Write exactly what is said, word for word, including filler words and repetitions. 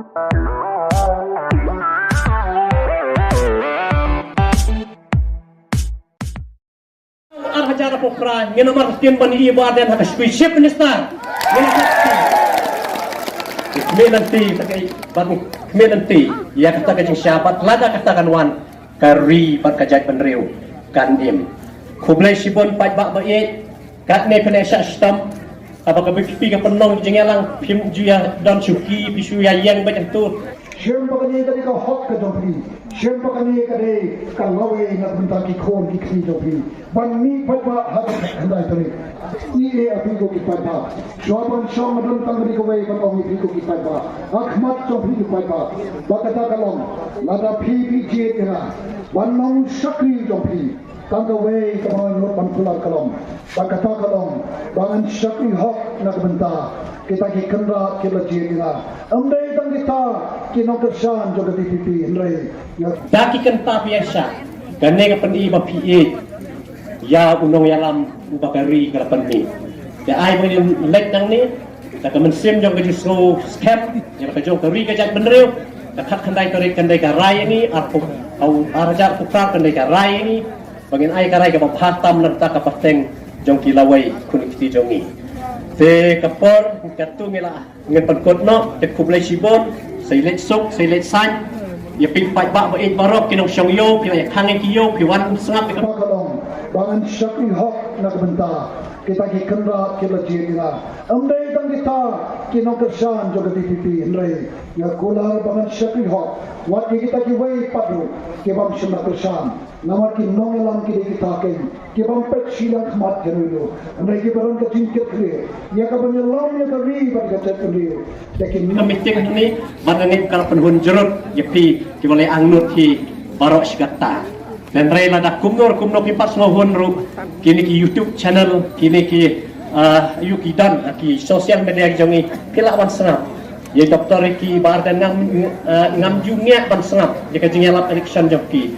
Ar hajar arphew phra, ngin ym artatien ban ïohi Bah Ardent ha ka shuki Chief Minister. Ngin ym artatien. Khmih lynti, ta ka, ban khmih lynti ïa kata ka jingshah, bad lada kata kan wan, ka ri bad ka jaitbynriew kan im. Khublei shibun paidbah ba ïeit. Katne phi la shah shitom, haba ka VPP ka pynlong jingïalang, phim ju ïa don shuki, phi shu ïa ïeng beit hangto. Shem ba kane ka dei ka hok ka jong phi. Shem ba kane ka dei ka lawei na ka bynta ki khun ki kti jong phi. Ban mih paidbah ha ka khyndai tarik. Ïa phi ko ki paidbah. Shuwa ban shong, nga don tang kane kawei ban ong ïa phi ko ki paidbah, ha khmat jong phi ki paidbah, ba kata ka long, lada phi phi jied ïa nga ban long shakri jong phi, tang kawei kaba nga nud ban kular ka long, ba kata ka long ba ngan shakri hok na ka bynta kita ki kynrad ki la jied ïa nga. Ym dei tang kita ki nongkyrshan jong ka VPP, hynrei nga. Da ki kynta phi ïa shah, kane ka pyni ba phi ïeit ïa u nongïalam uba ka ri ka la pynmih. Te ai ba ngin leit nangne da ka mynsiem jong ka jingsngew skhem ïa la ka jong ka ri ka jaitbynriew. Ka khatkhyndai tarik kan dei ka rai ïa ngi, arphew, ar hajar arphew phra kan dei ka rai ïa ngi, ba ngin ai ka rai kaba bha tam na ka bynta ka pateng jong ki lawei khun ki kti jong ngi. Te ka por katto ngi la, ngin pynkut noh. Te khublei shibun, sa ïaleit suk, sa ïaleit saiñ ïa phi paidbah ba ïeit baroh, ki nongshong ïew, phi la ïa khang ïa ki ïew, phi wan sngap ïa ka. Kata ka long ba ngan shakri hok na ka bynta kita ki kynrad ki la jied ïa nga. Ym dei tang kita ki nongkyrshan jong ka VPP, hynrei nga kular ba ngan shakri hok wat ïa kita kiwei pat ruh ki bym shym la kyrshan. Namar ki nongïalam ki dei kita keiñ ki bym peit shiliang khmat ïano ïano, hynrei kiba don ka jingkitkhlieh ïa ka ban ïalam ïa ka ri bad ka jaitbynriew. Te ki. Ka meeting hangne ban ngi ka la pynhun jrut ïa phi kiba la angnud hi baroh shi katta. Hynrei lada kumno kumno phi pat sngewhun ruh, kine ki YouTube channel, kine ki, ah, ïa ki don, ah, ki social media ki jong ngi, phi lah ban sngap. Ïa Doctor Ricky Bah Ardent ngam, ah, ngam ju ngiah ban sngap ïa ka jingïalap election jong ki.